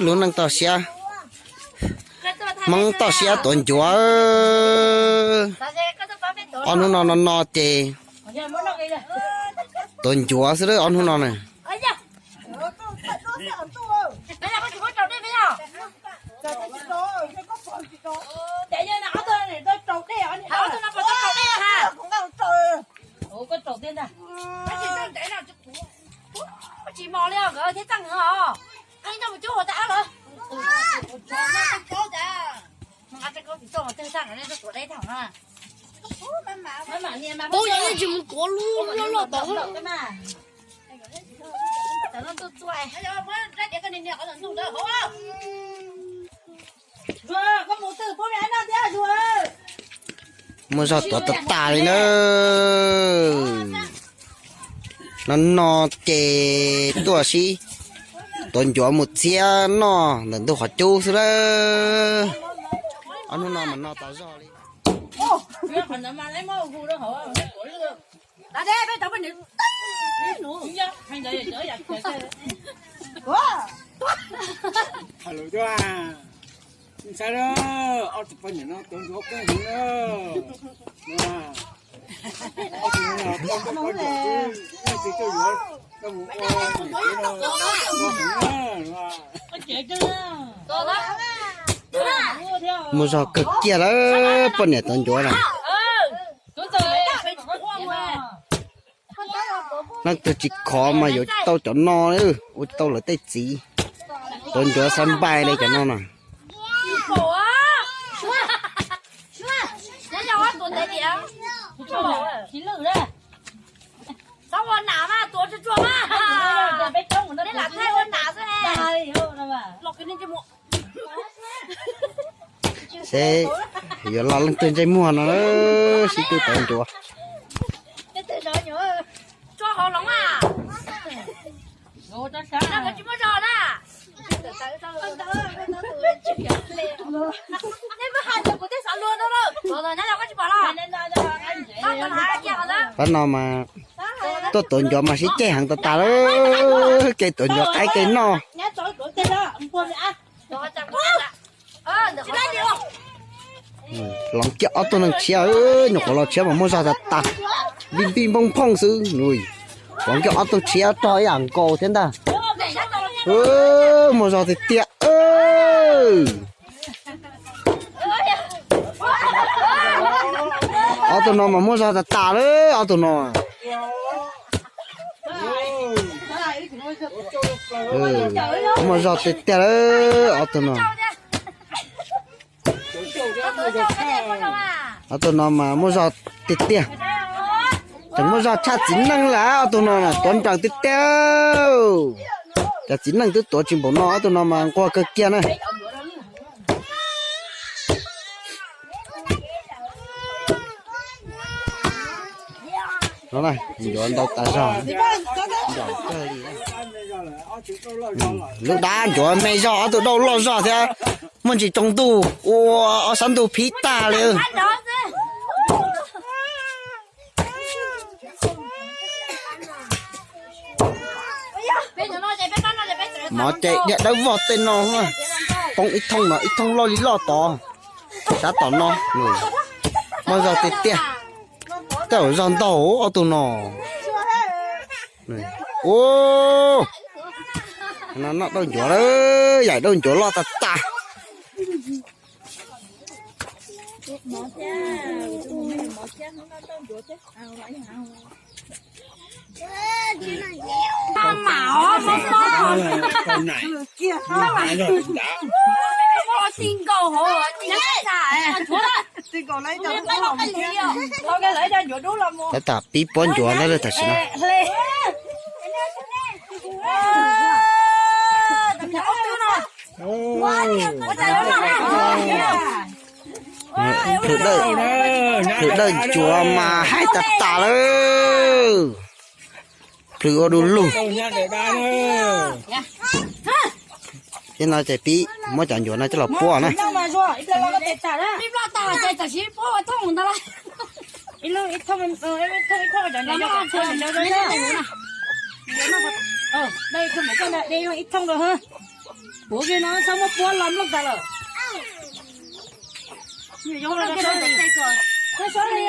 Lub neej toj siab, Hmoob toj siab tuav ncuav. Ob hnub no no no ces tuav ncuav xwb lawm ob hnub no na. Tsis mos li os, nkawd thiab txaj nkawd os. Qee rau mus cub hauv tas lawm. Nqa tsev khaub tsis tau, twg txaj nkawd nej tuaj tuav deb tag na. Tub yog yeej tsis mus tuav lub loj loj tod. Muaj zog tuav tas tas li na. No no ces tuaj sib tuav ncuav mus txiab noj ntawm ntug qhov cub xwb lawm. Ob hnub no mas no tas zog li. Ntshai, ob tug poj niam no tuav ncuav kawg heev na. Muaj zog kawg kiag lawm poj niam tuav ncuav na. Leej twg tsis khov mas yuav tau cov no, ua tau lawv tej txiv. Tuav ncuav xab npais li cov no na. Seb yuav los leej twg ntsej muag no sib tw tuav ncuav. Pab no mas tuaj tuav ncuav mas sib ceg heev tas tas lawm, kev tuav ncuav qaib kev noj. Hloov kiag ob tug neeg tshiab, nyuam qhuav los tshiab mas muaj zog tas tas, npij npij nphooj nphooj xwb. Hloov kiag ob tug tshiab rog ib yam nkaus thiab ntag. Muaj zog tiag tiag. Ob tug no mas muaj zog tas tas lawm ob tug no. Muaj zog tiag tiag lawm ob tug no. Ob tug no mas muaj zog tiag tiag. Tseem muaj zog tshaj txiv neej lawm ob tug no na, tuav nplaws tiag tiag. Cov txiv neej twb tuav tsis npaum no, ob tug no mas nquag kawg kiag na. No ncuav ntau tas zog. Lub dab ncuav me zog, ob tug dauj loj zog thiab. Muaj ntsis tsaus ntuj ua ob sab ntug phib tag li. Mov ces diaj dawb vog tej no, poob ib thooj no ib thooj loj li loj tod. Sab tom no muaj zog tiag tiag. Tej zaum zog ntau ob tug no. Ua, no noj dauj ncuav lawm, yaim dauj ncuav loj tas tas. Tab tom pib puab ncuav ntawd lawm tam sim no. Plhws dawj ncuav mas haib tas tas lawm. Plhws ua du lug. Thiab no ces pib muab cov ncuav no coj los puab na. Ib lub ib thooj, ib thooj ib thooj cov niam yau kom txhua niam yau rau na. Dej ib thooj mus koj ntag, dej ib thooj rau hab. Puav kiag no txhob muab puab los nplooj tas lawm. Koj sab li.